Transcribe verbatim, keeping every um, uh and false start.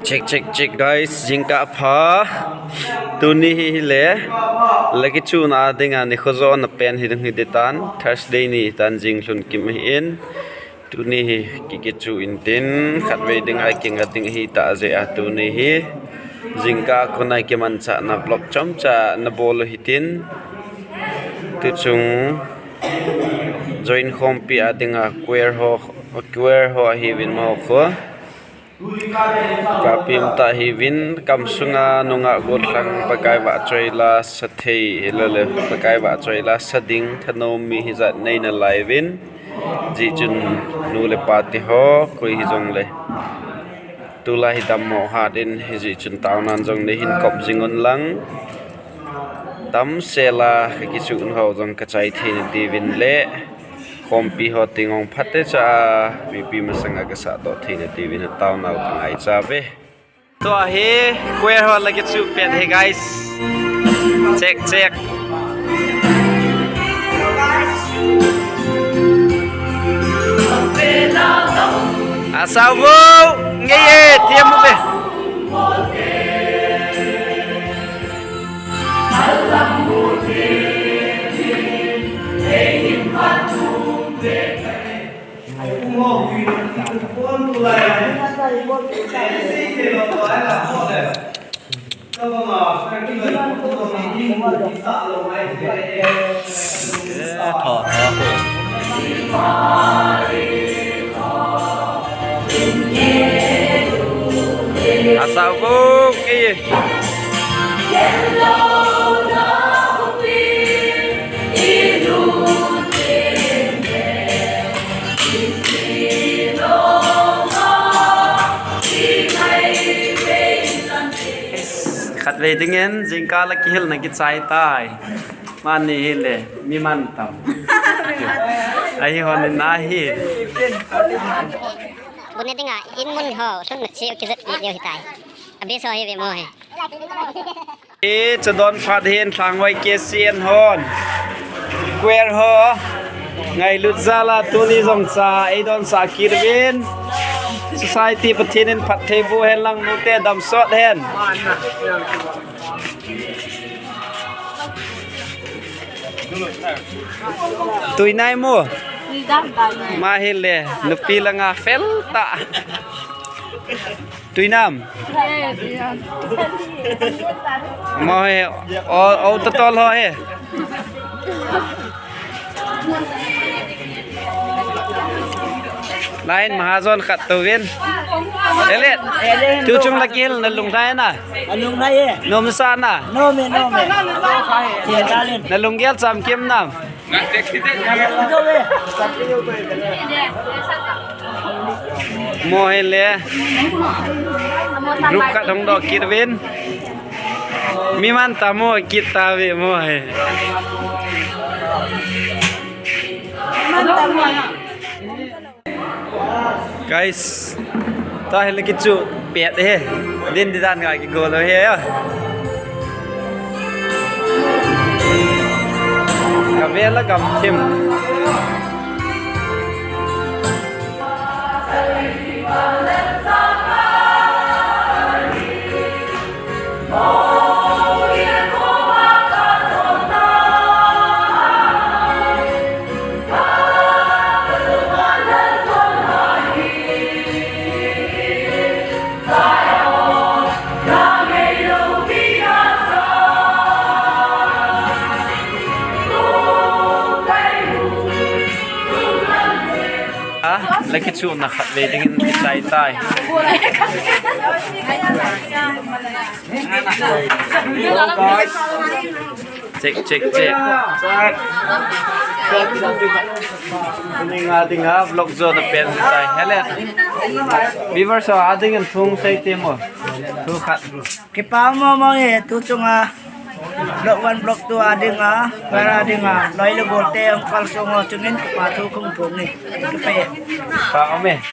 Check, check, check, guys. Jingkah pha. Tuni hi hile, la kichuna dinga nikho jona pen hi ding hi ditan. Thursday ni tan, jing lhun kim hi in. Tuni hi ki kichu intin, khatvei ding a kinga ding hi ta je a tuni hi. Jingkah kona kimanchahna vlog chomcha nabol u hitin. Tuchung join khompi a dinga choir ho, choir ho ahiuvin mo kho. Kapim ta hiuvin, kamsunga nungah gollhang Pakai vahchoi la sa thei, hilole, Pakai vahchoi la sa ding thanom mi hijat nei nalai uvin. Hijeh chun nu le pa te ho, koi hijongle, tulai hi dammo hat in, hijeh chun taonan jong neihin kop jing un lang. Damsel a ka kichun ho jong ka chai thei nadiuvin le khompi ho teng ong phatecha a mipi masanga ka sahdoh thei nadiuvin taonau ka ngaicha uve. Tua hi choir ho la kichu pet hi, guys. Check, check. Asao vo, ngei e, thiam uve. Asao vo, ngei e. Khatvei dingin jingkah la kihilna kichai tai. Mani hile, mi mantam. Ahi honin ahi. Bun ne dinga, in mun ho, lhun na chi, kijat video hitai. Abi so hi ve mo he. E, chadon phat hin Thlangvai K C N hon. Choir ho. Ngailut jal a tuni jong cha, eidonsah kit uvin. Society Pathen in phattheiboh hen lang, nute damsot hen. Tui nai mo. Ma hile, nupi langa fel ta. Tui nam. Mo he, o, o, tatol ho he. Lain Mahajon khat touvin. Elet. Tuchung la kihil na lunglhai na. Alunglhai e. Nom sa na. Nom e, nom e. Che dalin. Na lunggel chamkim nam. Mo hile. Group khat hung doh kit uvin. Mi mantam mo kit tave mo he. Guys, tua hi la kichu pet e. Din di dan ngai kigol e. Ka vel a gamthim. A, la kichuna khatvei dingin kichai tai. Check, check, check. Tuni a dinga vlog jona pen tai. Hele. Viewers ho a dingin thu sei te mo. Thu khat. Kipa mo mo e, tuchunga. Block one, block two a dinga, para dinga, loi le gol te ang kalsong ho chungin kipa thu kong thong e. Kipa e. Pa ome.